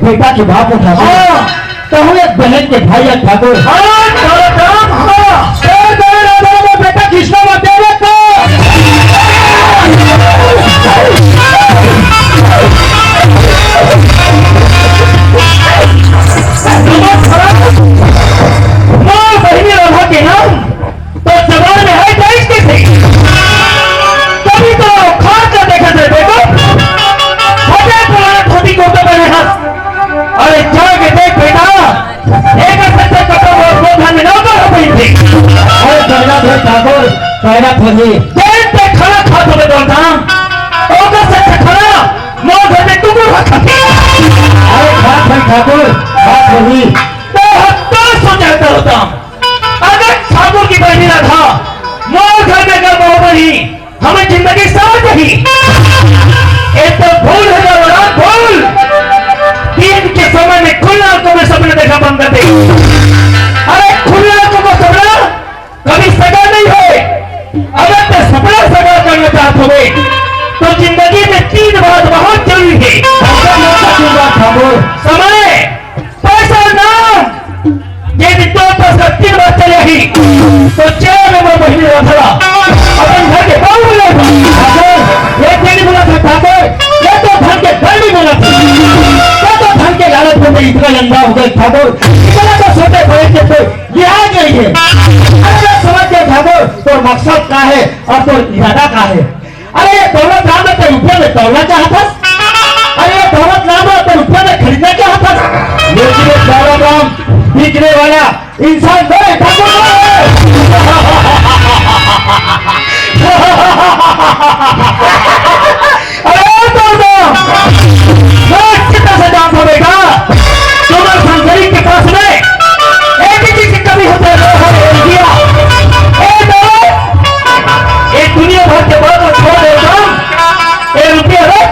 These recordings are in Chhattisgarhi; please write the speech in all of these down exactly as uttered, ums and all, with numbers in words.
बेटा के बाप है ठाकुर। हाँ। कहूँ एक बहन के भाई है ठाकुर। हाँ, दौलत राम, हाँ। ए, दौलत राम, बेटा कृष्णा मत दे रे तो। माँ बहिनी राधा के नाम तो जबान में है, जाहिर के से। कभी तो खार का देखा जाए बेटा। फटे पुराना धोती कुर्ता पहने हंस। अरे जाके देख बेटा, एक सच्चा कपड़ा और दो धान में नौकर हो गई थी। अरे कहना था ठाकुर, कहना था जी। देख पे खाना खा तो मैं बोलता हूँ। ओकर से अच्छा खाना मोर घर में कुकुर खा खाते। अरे बात है ठाकुर, बात वही। तो हत्ता सोचा करता हूँ। अगर ठाकुर की बहनी ना था, मोर घर में अगर बहू बनी, हमें जिंदगी साथ ही। एक तो भूल है ना बड़ा भूल। दिन के समय में खुला आंखों में सपने देखा बंद कर दे। अरे खुला आंखों को सपना कभी सगा नहीं होए। अगर ते सपना सगा करना चाहते हो, तो जिंदगी में तीन बात बहुत जरूरी है। ऐसा मौका दूंगा ठाकुर। समय, पैसा, नाम। ये भी दो पैसा तीन बात चले ही, तो चार नंबर महीने रखा अपन घर के बाबू मिले। ठाकुर, ये क्या नहीं बोला था ठाकुर? ये तो धन के धन नहीं बोला था। ये तो धन के लालच में इतना गंदा हो गए ठाकुर। इतना तो सोचे बड़े के कोई लिहाज नहीं है। अरे मैं समझ गया ठाकुर, तो मकसद का है और तो इरादा का है। अरे ये दौलत राम ने तो रुपये में तौलना चाहा था। अरे ये दौलत राम ने तो रुपये में खरीदना चाहा था। लेकिन ये दौलत राम बिकने वाला इंसान नहीं, ठाकुर नहीं है। अरे दौलत राम, मैं अच्छी तरह से जानता हूँ बेटा, तुम्हारे संजय के पास में एक ही चीज की कमी होती है, वो है रुपया। ए दौलत, ये दुनिया भर के बात छोड़ दे तुम, ये रुपया रख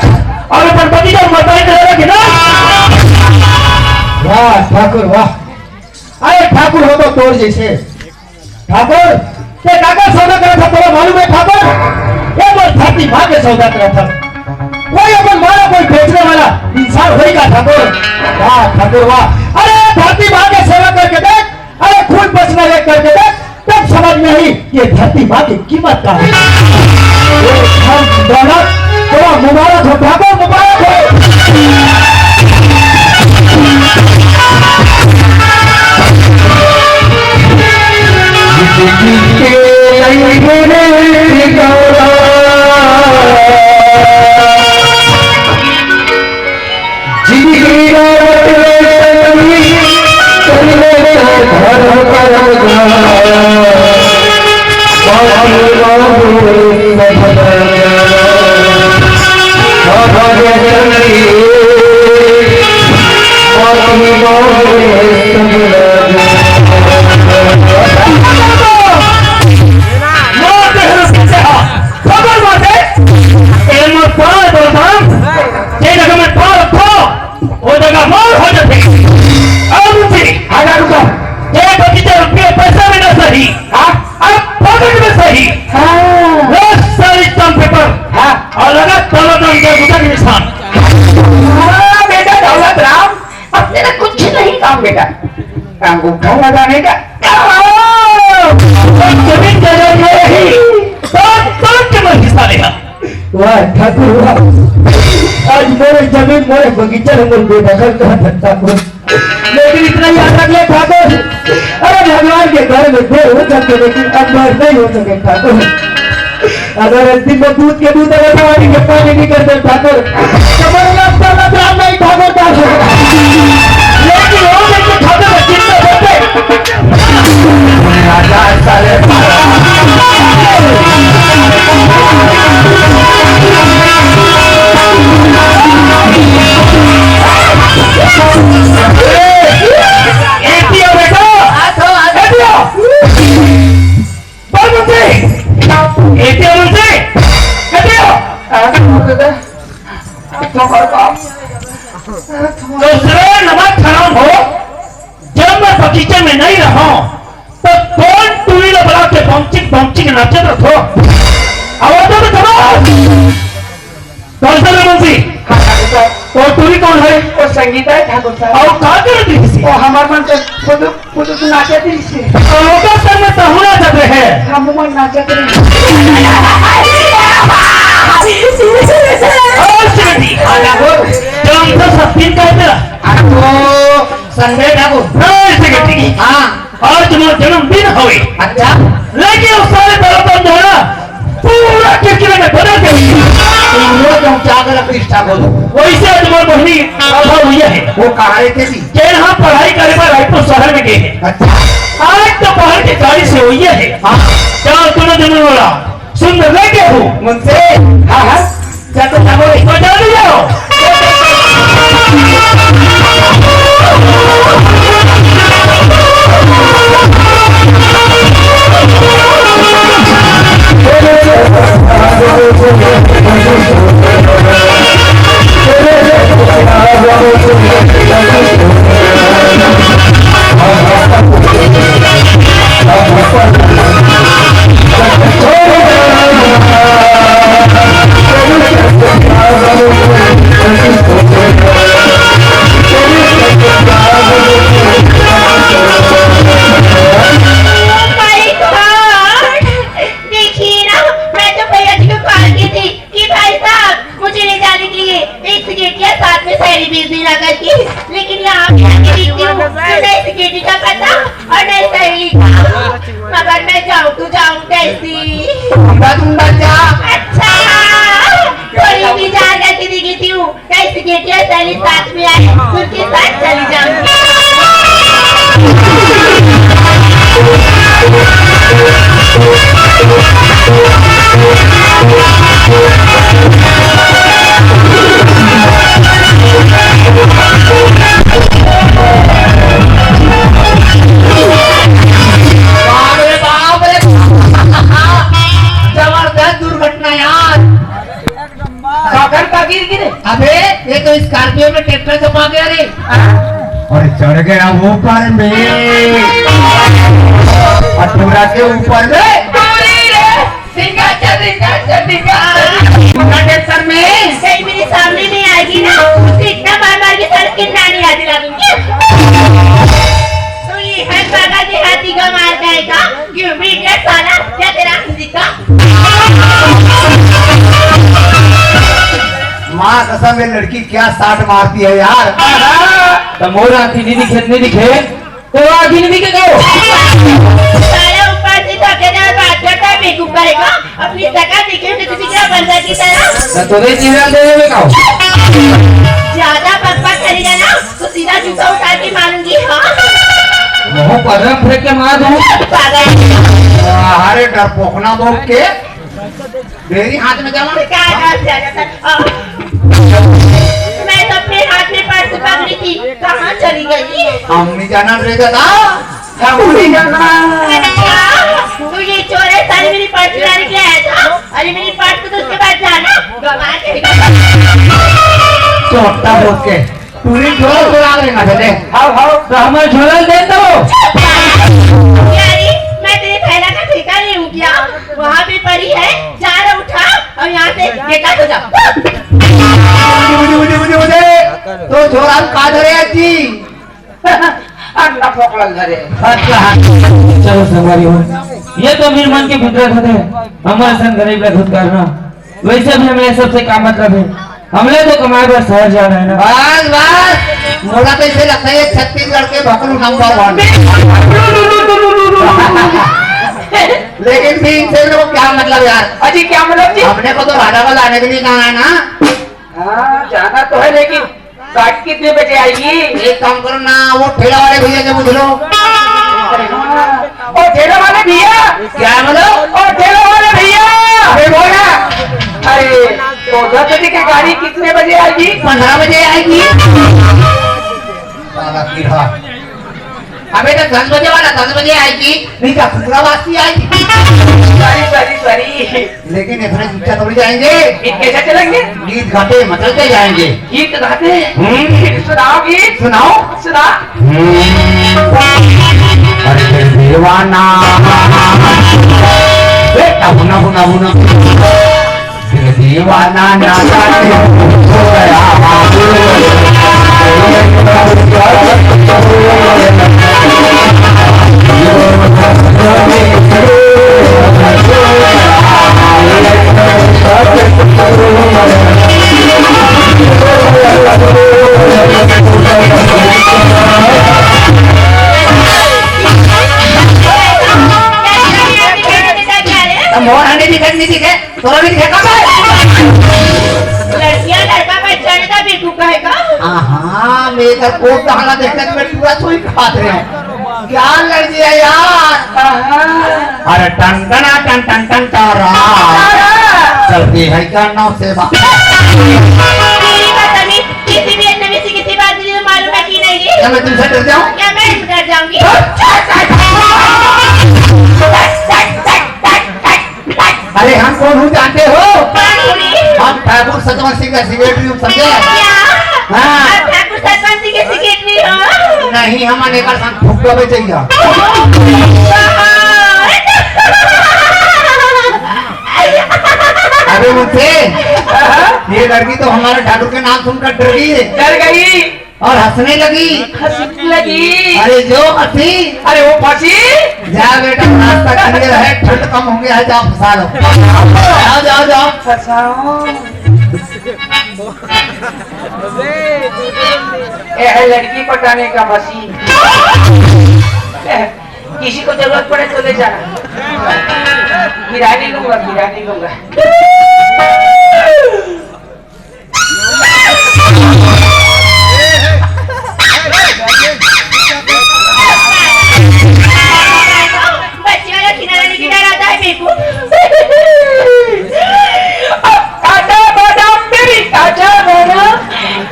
और अपन पति का मताई करे कि ना? वाह ठाकुर वाह। अरे ठाकुर हो तो तोर जैसे। ठाकुर, ते काकर सौदा करत था, तोला मालूम है ठाकुर? ये मोर धरती माँ के सौदा करत था। कोई अपन मारा कोई बेचने वाला इंसान होई का ठाकुर? वाह ठाकुर वाह। अरे धरती माँ के सेवा करके देख, अरे खून पसीना एक करके देख, तब समझ में आई ये धरती माँ की कीमत का है। ये धन दौलत बड़ा मुबारक हो ठाकुर, मुबारक हो। खबर बाटे, ए मोर पाँव बोलता, जे जगह में पाँव रखो, वो जगह मोर हो जाते। अब जी, आगा रुको। ये बगीचा रुपये पैसा में ना सही, हाँ? अब पॉकेट में सही। हाँ। वो सारी स्टाम्प पेपर, हाँ। और लगा दौलत राम का गुदा के निशान। हाँ, बेटा दौलत राम, अब तेरा कुछ नहीं काम बेटा। अंगूठा लगाने का काम। और जमीन जायदाद में ही, तो, तो के मैं हिस्सा लेगा। वाह ठाकुर वाह, आज मोरे जमीन मोरे बगीचा ल मोर बेदखल कर दे ठाकुर। लेकिन इतना याद रख ले ठाकुर, अरे भगवान के घर में देर हो सकते लेकिन अंधेर नहीं हो सके ठाकुर। अगर अंतिम में दूध के दूध अगर पानी के पानी नहीं कर दे ठाकुर, तो मेरे नाम पर नाम नहीं ठाकुर ठाकुर। लेकिन वो लेके ठाकुर चिंता करते। ए दिया बेटा, ए दिया। बाबू जी, ए दिया बाबू जी, ए दिया। दूसरे नमक हराम हो, जब मैं बगीचे में नहीं रहा, तो कौन टूरी ला बुला के बमचिक बमचिक नाचत रहो? आवाज तो करो। कौन सा रे मुंशी? वो टूरी कौन है? वो संगीता ठाकुर साहब। अउ का करत रहिस हे? ओ, हमर मन तो खुद, खुद नाचत रहिस हे। ओकर संग में तहूँ नाचत रहे? हमू मन नाचत रहिस। अउ श्रीमती, आ ठाकुर, जौन तो सब दिन कहते रह। अरे वो संजय ठाकुर। हाँ, श्रीमती। हाँ। आज मोर जन्मदिन हवे। अच्छा। लेकिन उस साले तरफ हम जो है ना, पूरा किरकिरा में बदल दे। पूरा तुम क्या कर रखी इस ठाकुर? वैसे आज मोर बहिनी राधा हुई है। वो कहाँ रहते थी? के यहाँ पढ़ाई करे बर रायपुर शहर में गए हैं। अच्छा। आज दोपहर के गाड़ी से हुई है। हाँ। क्या तुम्हें जन्म वाला सुंदर लग गया हूँ? मुझसे? हाँ, हाँ। जा तो जाओ रे। बजा भी जाओ। Oh my God! देखिए ना, मैं तो भैया जी को कॉल की थी कि भाई साहब, मुझे ले जाने के लिए एक सिगरेट या साथ में सैरी भी देना करके, लेकिन यहाँ पे आके देखती हूँ तो नहीं सिगरेट का पता और नहीं सैरी का। मगर मैं जाऊँ तो जाऊँ कैसी? उंडा, उंडा जा। अच्छा, थोड़ी भी जान करके देखती हूँ। कैसे गेटिया सैली साथ में आए, उनके साथ चली जाऊंगी। बाप रे बाप रे, जबरदस्त दुर्घटना यार। पकड़ का गिर गिरे। अबे, ये तो स्कॉर्पियो में ट्रैक्टर चपा गया रे। अरे चढ़ गया ऊपर में। और पूरा के ऊपर में। अरे रे, सिंगाचर, सिंगाचर, सिंगाचर। पूरा ट्रैक्टर में। कहीं मेरे सामने नहीं आएगी ना, उसको इतना मार मार के सारा किन्ना नहीं याद दिला दूंगी। तो ये है साला देहाती का मार खाएगा। क्यों भी क्या साला, क्या तेरा हिंदी का? माँ कसम, ये लड़की क्या साट मारती है यार। तो मोर आँखी नहीं दिखे, नहीं दिखे, तो आँखी नहीं दिखे कहो। साला ऊपर से धकेलदार बात करता है, बेवकूफ करेगा। अपनी शकल दिखे तो किसी क्या बंदर की तरह। तो तोरे चेहरा दे देवे कहो। ज्यादा बकबक करेगा ना, तो सीधा जूता उठा के मारूंगी, हाँ। मुंह पदरम फेंक के मार दूं। पागल। अरे डरपोकना बोल के मेरी हाथ में जमा। क्या हाथ में जमा? आ, मैं तो अपने हाथ में पर्स पकड़ी थी, कहाँ चली गई? हम नहीं जाना रे दादा, हम नहीं जाना। अच्छा, तो ये चोर है, सारी मेरी पर्स चुराने के लिए आया था। अरे मेरी पर्स को तो उसके पास जाना, गवा के। चोट्टा बोल के। पूरी झोला चुरा लेना था, दे। हाव, हाव। तो हमारे झोला दे दो। यारी, मैं तेरे थैला का ठेका नहीं हूँ क्या? वहाँ पे पड़ी है, जा रहा उठा और यहाँ से बेकार हो जा। मुझे, मुझे, मुझे, मुझे, मुझे। तो झोला में का धरे है जी? अंडा फोकलन धरे। अच्छा, हाँ। चलो संगवारी हो। ये तो मेरे मन के भीतर था, हमारे संग गरीब का धुतकारना। वैसे भी हमें सबसे का मतलब है, हमले तो कमाए बर शहर जाना है ना। बस, बस, मोला तो इसे लगता है ये छत्तीसगढ़ के भकलू नंबर वन। लेकिन भी इनसे लोग क्या मतलब यार? अजी क्या मतलब जी? अपने को तो राधा को लाने के लिए जाना है ना। हाँ, जाना तो है, लेकिन गाड़ी कितने बजे आएगी? एक काम करो ना, वो ठेला वाले भैया से पूछ लो। ओ ठेला वाले भैया। क्या बोलो? ओ ठेला वाले भैया। अबे बोल ना। अरे, तो दस बजे की गाड़ी कितने बजे आएगी? पन्द्रह बजे आएगी। साला कीड़ा। अबे तो दस बजे वाला दस बजे आएगी, नहीं तो कुकुरा वासी आएगी। Sorry, sorry, sorry. लेकिन इतने ऊंचा थोड़ी जाएंगे। गीत कैसे चलेंगे? गीत गाते मचलते जाएंगे। गीत गाते? हम्म। सुनाओ गीत। सुनाओ। सुना। हम्म। अरे दीवाना। ए, हुना, हुना, हुना। दिल दीवाना ना जाने हो गया। मोर हने दिखत नहीं दिखे, तोरा नहीं दिखे का बे? लड़कियां लड़का का चढ़ता भी तू कहे का? हाँ, मैं इधर कोट डाला देखत में पूरा सोई खात रहे हैं। क्या लड़की है यार? अरे टन टना टन टन टन तारा। चलती है क्या नौ सेवा? मेरी बात अभी किसी भी अजनबी से किसी बात नहीं, मालूम है कि नहीं? क्या मैं तुमसे डर जाऊं? क्या मैं डर जाऊंगी? अरे हम कौन हूँ जानते हो? कौन हूँ रे? हम ठाकुर सतवंत सिंह का सिगरेट नहीं समझे? क्या? हाँ। आप ठाकुर सतवंत सिंह के सिगरेट नहीं हो? नहीं, हम अनेकर संग फुकवा बेचेंगे। अरे मुझे, ये लड़की तो हमारे ठाकुर के नाम सुनकर डर गई है। डर गई। और हंसने लगी। हंसने लगी। अरे जो हंसी। अरे वो फंसी। जा बेटा, रास्ता क्लियर है, ठंड कम हो गया है, जाओ फंसा लो। जाओ, जाओ, जाओ। फंसाओ। ये है लड़की पटाने का मशीन। किसी को जरूरत पड़े तो ले जाना। गिरा नहीं लूंगा, गिरा नहीं लूंगा। बच्चे वाला किनारा नहीं किनारा आता है बेवकूफ। काचा बादाम बेबी, काचा बादाम,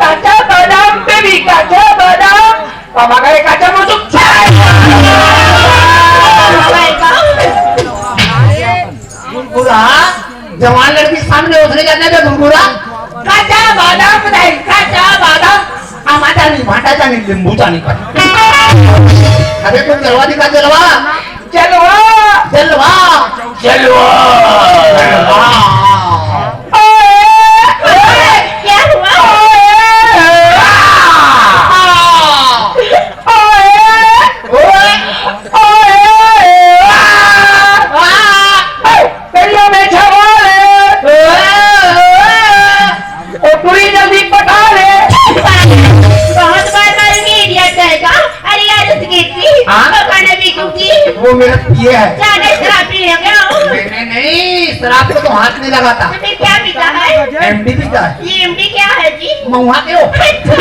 काचा बादाम बेबी, काचा बादाम। पापा का एक काचा मौसम। गुनगुना, जवान लड़की सामने उठने जाते थे गुनगुना। काचा बादाम नहीं, काचा बादाम। आमाचा नहीं, भाटाचा नहीं, लिंबूचा नहीं। अबे तुम जलवा दिखा, जलवा। जलवा। जलवा। जलवा। जलवा। ओए, ओए, क्या हुआ? ओए, ओए, ओए, आ, आ, करिया में छवाले। ओ, पूरी जल्दी पटा ले। बहुत बार मारूंगी, idiot कहेगा। अरे यार, उस गेट की हाँ? पकाने भी क्योंकि वो मेरा पीए है। ज्यादा शराब पी रहे हो क्या? नहीं, नहीं, नहीं, शराब को तो हाथ नहीं लगाता। तो फिर क्या पीता है? एमडी पीता है। ये एमडी क्या है जी? महुआ के हो। अच्छा।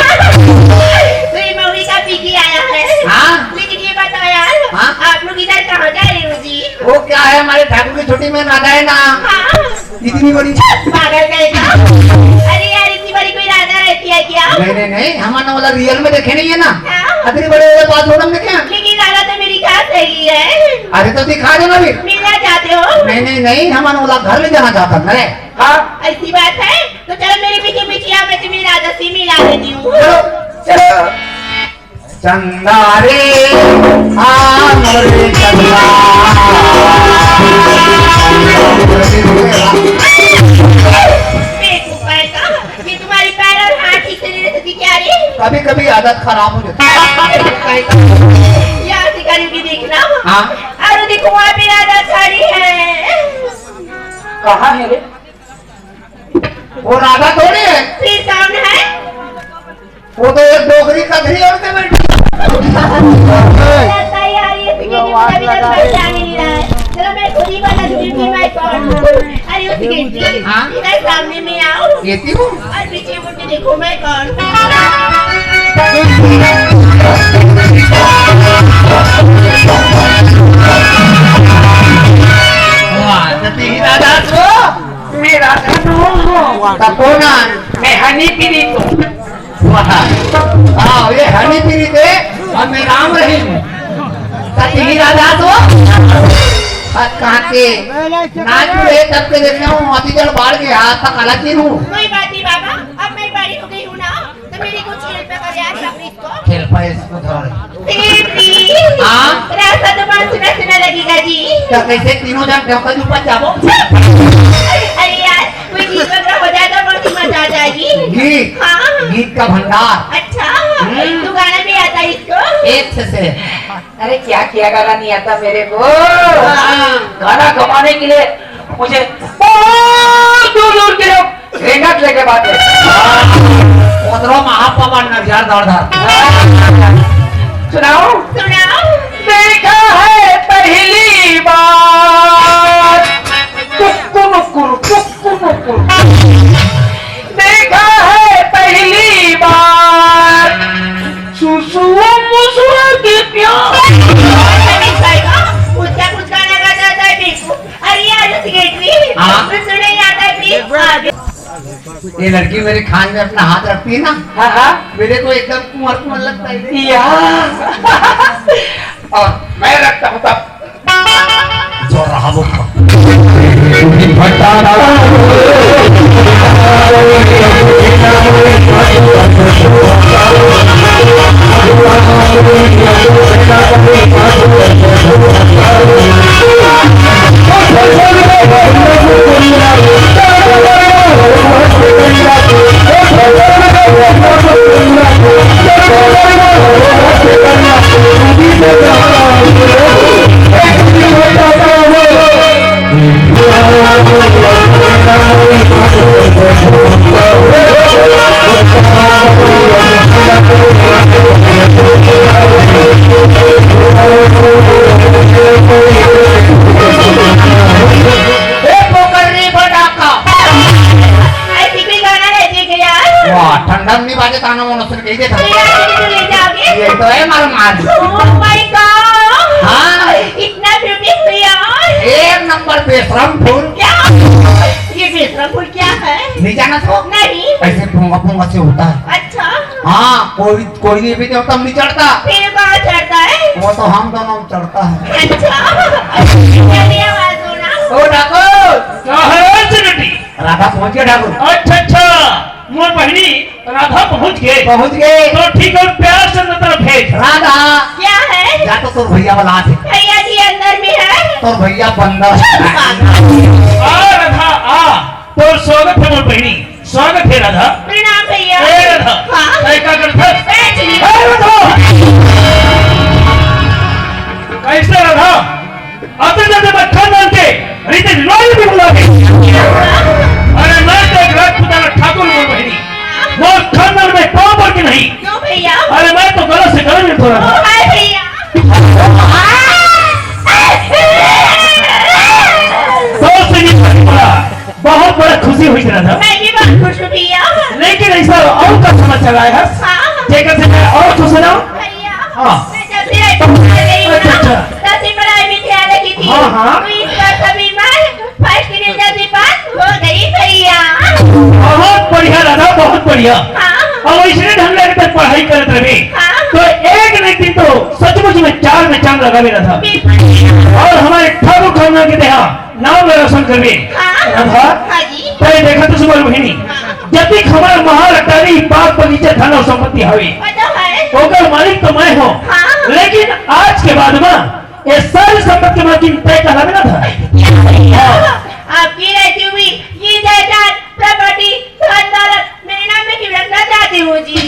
तो ये महुई का पी के आया है। हाँ। लेकिन ये बताओ यार, हाँ? आप लोग इधर कहाँ जा रहे हो जी? वो क्या है, हमारे ठाकुर की छुट्टी में ना जाए ना। हाँ। इतनी बड़ी पागल कहेगा। अरे यार, इतनी बड़ी कोई राधा रहती है क्या? नहीं, नहीं, नहीं, हमारा वाला रियल में देखे नहीं है ना। हाँ। इतनी बड़े वाले बात हो ना देखे हैं। लेकिन राधा तो मेरी खास सहेली है। अरे तो दिखा दो ना फिर। मिलना चाहते हो? नहीं, नहीं, नहीं, हमारा वाला घर ले जाना चाहता है। हाँ। ऐसी बात है, तो चलो मेरे पीछे पीछे आओ, मैं तुम्हें राधा से मिला देती हूँ। चलो, चलो। चंदा रे, आ मोरे चंदा। बेवकूफ है का? ये तुम्हारी पैर और हाथ ठीक से नहीं रह सकती क्या रे? कभी कभी आदत खराब हो जाती है। यहाँ से करीबी देखना। हाँ। अरे देखो, वहाँ पे राधा खड़ी है। कहाँ है रे? वो राधा थोड़ी है। फिर कौन है? वो तो एक डोकरी कथरी ओढ़ के बैठी है। लगता है यार, ये सिक्योरिटी वाला भी तो पहचान ही नहीं रहा है। चलो, मैं खुद ही बता दूंगी कि मैं कौन हूँ। अरे, वो सिक्योरिटी, हाँ? इधर सामने में आओ। ये क्यों? और पीछे मुड़ के देखो, मैं कौन हूँ। वाह, तो तेरी दादा तो मेरा धनु हूँ। तब कौन है? मैं हनी पीरी तो। वाह। हाँ, ये हनी पीरी थे, और मैं राम रहीम। सती राजा तो। और कहाँ के? नाच रहे तब के देखे हूँ, अभी जल बाढ़ के हाथ तक अलग ही हूँ। कोई बात नहीं बाबा, अब मैं बड़ी हो गई हूँ ना, तो मेरी कुछ हेल्प कर यार, सब इसको। हेल्प है इसको धर। सेठ जी, हाँ? रास्ता तो बहुत सुना सुना लगेगा जी। तो कैसे तीनों जन डंपर ऊपर जाबो? अरे यार, कोई गीत वगैरह हो जाए तो बहुत ही मजा आ जाएगी। गीत? हाँ। गीत का भंडार। अच्छा, हम्म। तो गाना भी आता है इसको? एक से, से। अरे क्या, क्या गाना नहीं आता मेरे को? हाँ। गाना कमाने के लिए मुझे बहुत दूर दूर के लोग रेंगत लेके बात है। उधरो महापवन नदिया दौड़ धार। सुनाओ। सुनाओ। देखा है पहली बार। टुक्कु नुक्कुर, टुक्कु नुक्कुर। देखा है पहली बार। सुसुआ मुसुआ के प्यार। अरे भाई, उसका कुछ गाना गाता था, बिल्कुल। अरे यार, सिगरेट भी। हाँ। सुने याद है, प्लीज। ये लड़की मेरे खान में अपना हाथ रखती है ना, हाँ, हाँ। मेरे को एकदम कुंवर कुंवर लगता है। या। और मैं रखता हूँ तब। जो रहा वो। ए पोकरी फटाका। ऐसी कोई गाना रहती है क्या यार? वाह, ठंडा में नहीं बाजे, ताना मनो सुन के ही देखा। तो यार, किसी को ले जाओगे? ये तो है मालूम आज। Oh my God! हाँ। इतना ब्यूटीफुल यार। एक नंबर बेशरम फूल। क्या? ये बेशरम फूल क्या है? नहीं जाना तो? नहीं। ऐसे पोंगा पोंगा से होता है। अच्छा। हाँ, कोई, कोई नहीं भी तो तब नहीं चढ़ता। फिर कहाँ चढ़ता है? वो तो हम दोनों में चढ़ता है। अच्छा। जल्दी आवाज दो ना। ओ ठाकुर। क्या है चिरटी? राधा पहुंच गया ठाकुर। अच्छा, अच्छा, मोर बहिनी राधा पहुंच गए। पहुंच गए। तो ठीक है, प्यार से नजर भेज। राधा। क्या है? जा तो तोर भैया वाला हाथ है। भैया जी अंदर में है। तोर भैया बंदर। आ राधा, आ, तोर स्वागत है मोर बहिनी। स्वागत है राधा। प्रणाम भैया। ए राधा, हाँ। तै का करत हस? ए जी। ए राधा! कैसे राधा? आते जाते मैं खानदान के रीति रिवाज भी भुला गई। अरे मैं तो एक राजपूताना ठाकुर हूँ बहिनी। मोर खानदान में पाँव पड़ के नहीं। क्यों भैया? अरे मैं तो गला से गला मिल थोड़ा। ओ हाय भैया। दोस्त से भी बोला। बहुत बड़ा खुशी हुई राधा। मैं भी बहुत खुश हूँ भैया। लेकिन ऐसा और का समाचार आया है, हाँ। जेकर से मैं और खुश हो जाऊँ। भैया, हाँ। मैं जब से रायपुर आ गई हूँ अच्छा, ना, अच्छा। तब से पढ़ाई में ध्यान रखी थी। हाँ, हाँ। तो इस बार सभी में फर्स्ट डिवीजन से पास हो गई भैया। बहुत बढ़िया राधा, बहुत बढ़िया। हाँ। और इसने ढंग से अगर पढ़ाई करत रहे, हाँ। तो एक न एक दिन तो सचमुच में चार में चांद लगा भी राधा। बिल्कुल। और हमारे ठाकुर खानदान के देहा नाम रोशन करबे। हाँ। राधा, हाँ जी। तैं देखत हस मोर बहिनी, हाँ। जतिक हमर महल अटारी, बाग बगीचा, धन अउ संपत्ति हवे, वो तो है। ओकर मालिक तो मैं हूँ। हाँ। लेकिन आज के बाद में ये सारी संपत्ति के मालकिन तैं कहलाबे राधा। क्या भैया? हाँ। आपकी रहती हुई ये जायदाद, प्रॉपर्टी, धन दौलत मेरे नाम में क्यों रखना चाहते हो जी?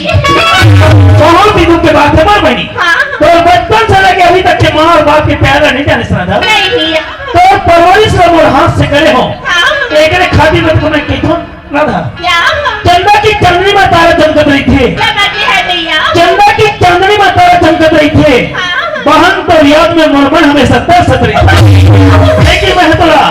बहुत ही दुख की बात है मोर बहिनी। हाँ। तो बचपन से लेके अभी तक के माँ और बाप के प्यार नहीं जाने सुना था। नहीं भैया। तो परवरिश ला मोर हाथ से करे हो। हाँ। तो एकरे खातिर मैं तुम्हें कहता हूँ, राधा। क्या? चंदा की चांदनी में तारा चमकत रही थे। क्या बात है भैया? चंदा की चांदनी में तारा चमकत रही थे। हाँ। बहन तो याद में मोर मन हमेशा तरसत रही थी। लेकिन मैं थोड़ा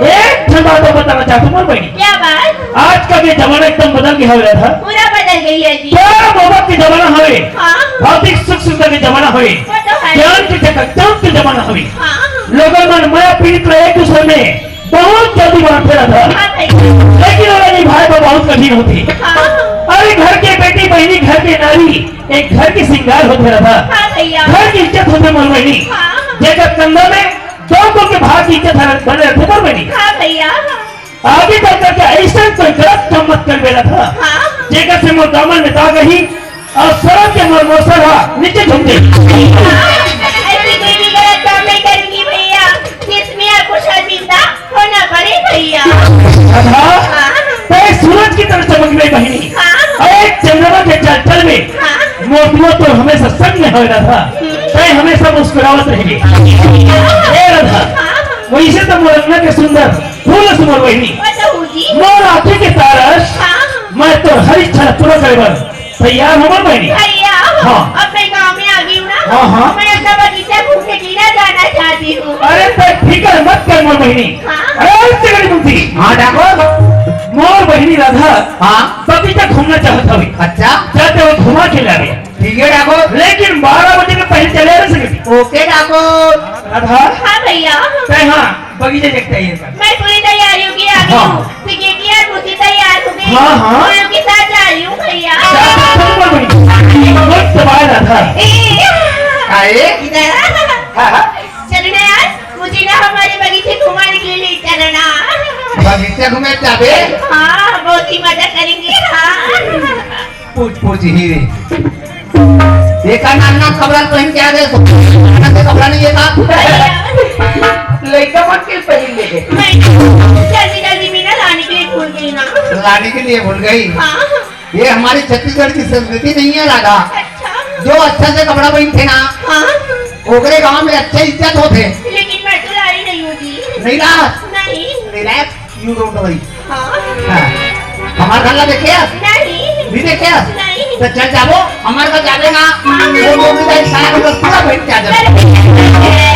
एक ठन बात और बताना चाहता हूँ मोर बहिनी। क्या बात? आज का ये जमाना एकदम बदल गया है राधा। पूरा बदल गई है जी। प्यार मोहब्बत के जमाना हवे। हाँ। भौतिक सुख सुविधा के जमाना हवे। वो तो है। ज्ञान के जगह, ज्ञान के जमाना हवे। हाँ। लोगन मन माया पीड़ित रहे एक दूसरे में बहुत जल्दी बांटथे राधा। हाँ भैया। लेकिन ओला निभाए बर बहुत कठिन होथे। हाँ। अरे घर के बेटी बहिनी, घर के नारी, एक घर के श्रृंगार होथे राधा। हाँ भैया। घर की इज्जत होथे मोर बहिनी। हाँ। जेकर कंधा में दो कुल के भाग की इज्जत बने रहिथे मोर बहिनी। हाँ भैया। आगे चल करके ऐसा कोई गलत काम मत करबे राधा। हाँ। जेकर से मोर दामन में दाग आही अउ सरग के मोर मौसर हा नीचे झुक जाही। हाँ, ऐसी कोई भी गलत काम नहीं करूंगी भैया, जिसमें आपको शर्मिंदा होना पड़े भैया। राधा, हाँ। तैं सूरज की तरह चमकबे बहिनी। हाँ। अउ एक चंद्रमा के जल जल में हाँ। मोतियों तो हमेशा संग में होए राधा। हम्म। तैं हमेशा मुस्कुरावत रहिबे। हाँ। ए राधा, हाँ। वैसे तो मोर अंगना के सुंदर फूल अस मोर बहिनी। वो तो हूँ। मोर आँखी के तारस, हाँ। मैं तोर हर इच्छा ला पूरा करे बर तैयार हूँ, मोर बहिनी। भैया, हाँ। अब मैं गाँव में आ गई हूँ ना, हाँ, हाँ। मैं अपना बगीचा घूम के जीना जाना चाहती हूँ। अरे, तैं फिकर मत कर, मोर बहिनी। हाँ। अरे, चिगड़ी मुंशी। हाँ, ठाकुर। मोर बहिनी राधा हाँ। बगीचा घूमना चाहत हवे। अच्छा। जा, तैं वो घुमा के लाबे। ठीक है ठाकुर। लेकिन बारह बजे के पहले चले आ सकती। ओके ठाकुर। राधा। हाँ भैया। तैं हाँ, बगीचा देखते ही है। मैं पूरी तैयारियों की आ गई हाँ। हूँ। तो ये भी यार मुझे तैयार हो गई। हाँ, हाँ। मैं उनके साथ जा रही हूँ भैया। जा, जा, जा, जा, जा। मस्त बात राधा। ए। अरे? इधर आ। हाँ, हाँ। चलना यार, मुझे ना हमारे बगीचे घुमाने के लिए चलना। बगीचे घूमे जाबे? हाँ, बहुत ही मजा करेंगे। हाँ। पूछ, पूछ ही रे। देखा ना, ना कपड़ा पहन के आ गए, तो ना से कपड़ा नहीं है था। लड़का मत के पहन ले। मैं जल्दी, जल्दी में ना लाने के लिए भूल गई ना। लाने के लिए भूल गई? हाँ। ये हमारे छत्तीसगढ़ की संस्कृति नहीं है राधा। अच्छा। जो अच्छा से कपड़ा पहनथे ना, हाँ। ओकरे गांव में अच्छा इज्जत होथे। लेकिन मैं तो लाई नहीं हूँ जी। नहीं ला? नहीं। Relax, you don't worry। हाँ। हाँ। हमार घर ला देखे हस? नहीं। नहीं देखे हस? नहीं। तो चल जाबो, हमार घर जाबे ना। हाँ। वो मोगी दाई सारा का पूरा बहन के आ जाबे। अरे।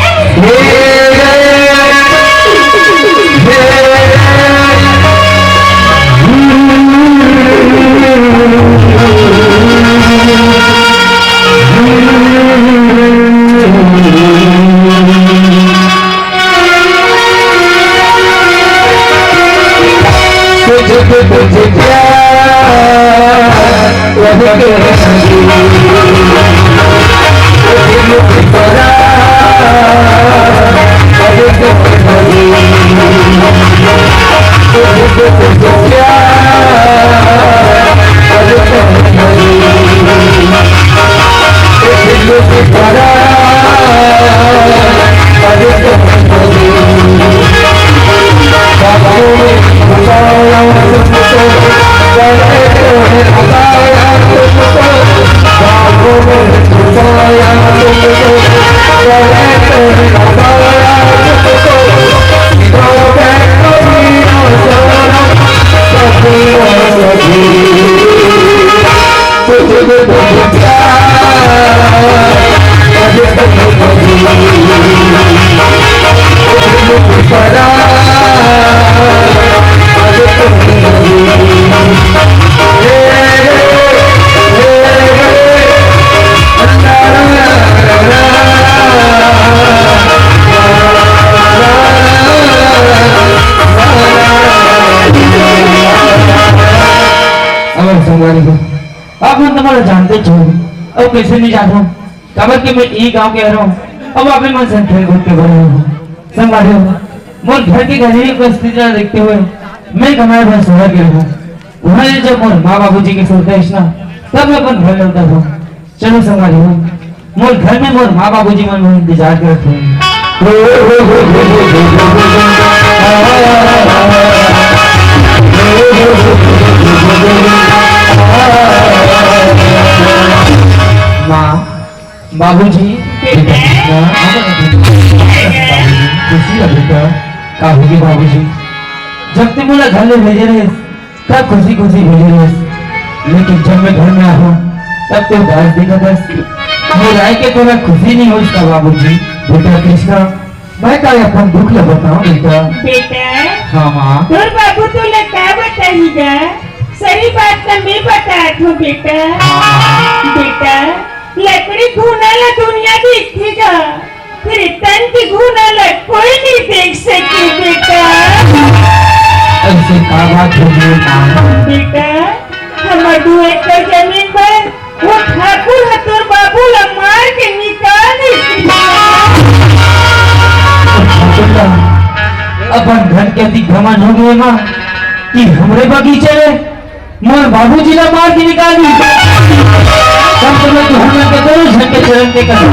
अब संगवारी हो, आप मन तो मोला जानते हो, अउ कैसे नहीं जानहूं, काबर कि मैं ई गांव के हरंव, अउ आप मन संग खेल कूद के बड़े हंव। संगवारी हो, मोर घर के गरीबी परिस्थिति ला देखते हुए मैं कमाए बर शहर गे हंव। उहां ले जब मोर माँ बाबूजी के सुनते हंव ना, तब मैं अपन घर लौटत हंव। चलो संगवारी हो, मोर घर में मोर माँ बाबूजी मन मोर इंतजार करत हे। माँ, बाबूजी। बेटा। माँ, खुशी है बेटा। का होगे बाबूजी? जब ते मोला घर ले भेजे रहे, तब खुशी खुशी भेजे रहिस, लेकिन जब मैं घर में आहूं, तब तो उदास दिखत हस। मोर आए के तोला खुशी नहीं होइस का बाबूजी? बेटा कृष्णा, मैं का अपन दुख ल बताऊं बेटा? बेटा, हाँ माँ। तोर बाबू तोला का बताही गा? सही बात त मैं बतात हूं बेटा। हाँ माँ। बेटा, लकड़ी घुना ला दुनिया देखथे गा, फेर तन के घुना ला कोई नहीं देख सके बेटा। ऐसे का बात हो गई माँ? बेटा, हमर दू एकड़ जमीन बर वो ठाकुर ह तोर बाबू ला मार के निकाल दिस। बेटा, अपन धन के अति घमंड हो गए माँ कि हमरे बगीचे में मोर बाबूजी ला मार के निकाल दिस। कम से कम तुहर मन के दोनों झन के चरण के कदम।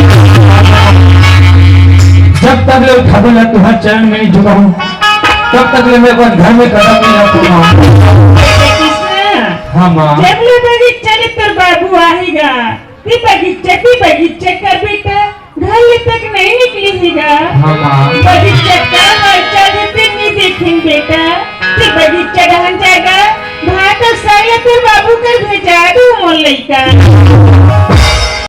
जब तक ले ठाकुर ला तुहर चरण में नहीं झुकाहूं, तब तक ले मैं अपन घर में कदम नहीं रखूंगा। बेटा कृष्णा, हाँ माँ। जब ले बगीचा ले तोर बाबू आही गा, ते बगीचा, ते बगीचा कर बेटा। घर ले तक नहीं निकली ही गा। हाँ, माँ। बगीचा का मरचा जैसे नहीं देखिन बेटा। ते बगीचा का लइका।